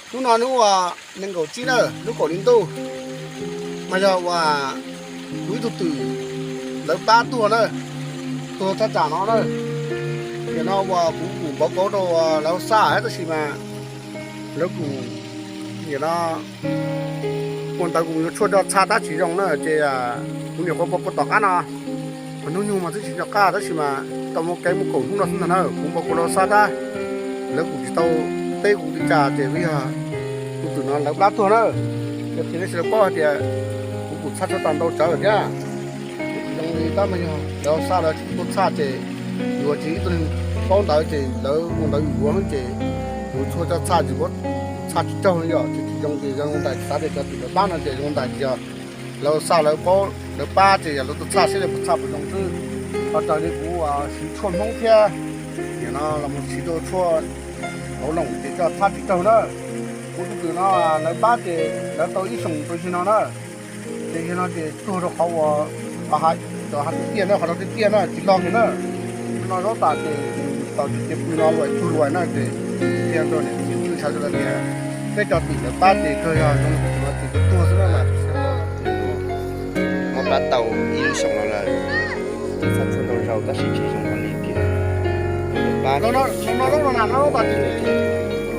Hnub no hnub uas nees nkaum tsib na, hnub kaum hli ntuj, mas yog uas kuv ib tug twm lawv plab tuag na, tuag thaj tsam no na. Nim no uas kuv kuj npau kauv rau lawv xa thiab tab sis mas lawv kuj, nim no ua ntawd kuv yuav tshuaj coj txhaj tab tsis zoo na ces kuv nyuam qhuav npau kauv tom qab no, qhov hnub nyoog mas twb tsis nco qab tab sis mas tau muaj kev muaj kaum hnub no xwb ntag na kuv npau kauv rau xa tab, lawv kuj tsis tau teb kuv li cas ces vim yog tus twm no lawv plab tuag na. Yog tias nej sawv daws paub hais tias kuv kuj txhaj txhua tag ntau tsawv lawm thiab. Kuv tsis zoo li tab mas yog lawv xa lawv tsis tuaj txhaj ces yuav tsis ib tug neeg paub ntawd ces lawv ua ntawd yuav ces kuv tshuaj coj txhaj tsis paub, txhaj tsis raug li yom ces tsis zoo ces zoo ntais xav tias cov twm lawv plab no ces zoo ntais ces lawv xa lawv paub lawv plab ces yog lawv tuaj txhaj seb lawv puas txhaj puas zoo xwb. Ho raws li kuv siv tshuaj Hmoob thiab, nim no los mus siv rau tshuaj hauv loos ces coj txhaj tsis raug na. Kuv tus twm no lawv plab ces lawv tau ib xyoos rau zig no na. Ces yog no ces tuag rau qhov uas, cov hav tiaj tiaj na, qhov rau tiaj tiaj na tsis log kiag na. No zaub tas ces tau tsis cia pw no luam cuag luam na ces thiaj rau niam txiv pw sawv daws tias peb cov twm lawv plab ces kawg yog zoo tus no ces tuag xwb na mas. Muab plab tau ib lub xyoos no lawm, twb txhaj txhua ntau zaus tab sis tsis zoo li kiag. Plab no no no no no tas ces,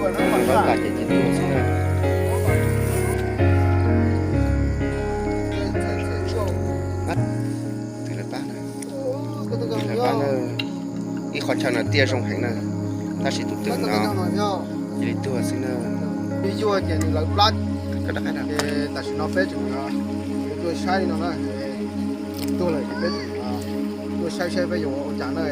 no tas ces ces tuag xwb na. Twm lawv plab na, twm lawv plab na, ib qhov chaw no tiaj zoo heev na, tab sis tus twm no cia li tuag xwb na. Yuag ces nws lawv plab, tam sim no peb tseem tuaj saib li no na, tuag lawm ces peb tuaj saib saib peb yuav ua cas na.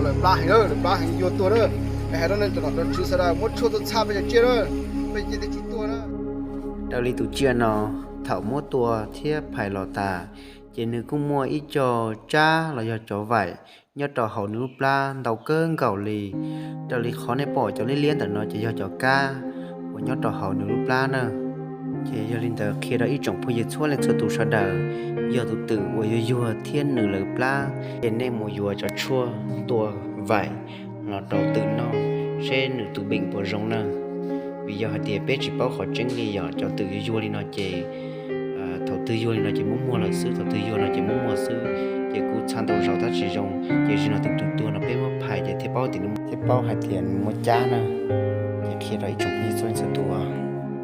Lawv plab heev, lawv plab heev yuag tuag na. Hais rau nej cov nom cov tswv sawv daws muab tshuaj tuaj txhaj peb cov tsiaj na, peb tsiaj thiaj tsis tuag na. Raws li tus tsiaj no, thaum muab tua thiab phais los tas, ces nws kuj muaj ib co tsab los yog cov vaim nyob rau hauv nws lub plab ntau kawg nkaus li. Raws li qhov nej pom cov liab liab ntawm no ces yog cov kab uas nyob rau hauv nws lub plab na. Ces yog li ntawd qhia rau ib tsoom phooj ywg txhua leej txhua tus sawv daws, yog tus twm uas yuag yuag thiab nws lawv plab ces nej mus yuav cov tshuaj tua vaim los rau twm noj seb nws tus beem puas zoo na. Vim yog hais tias peb tsis paub qhov tseeb li yom, cov twm yuag yuag li no ces thaum twg yuag li no ces muab muag lawm xwb, thaum twg yuag no ces muab muag xwb. Ces kuv txhaj ntau zaus tab tsis zoo, ces zaum no tus twm tuag no peb muab phais ces thiaj paub tias, thiaj paub hais tias nws muaj cab na. Ces qhia rau ib tsoom phooj ywg txhua leej txhua tus.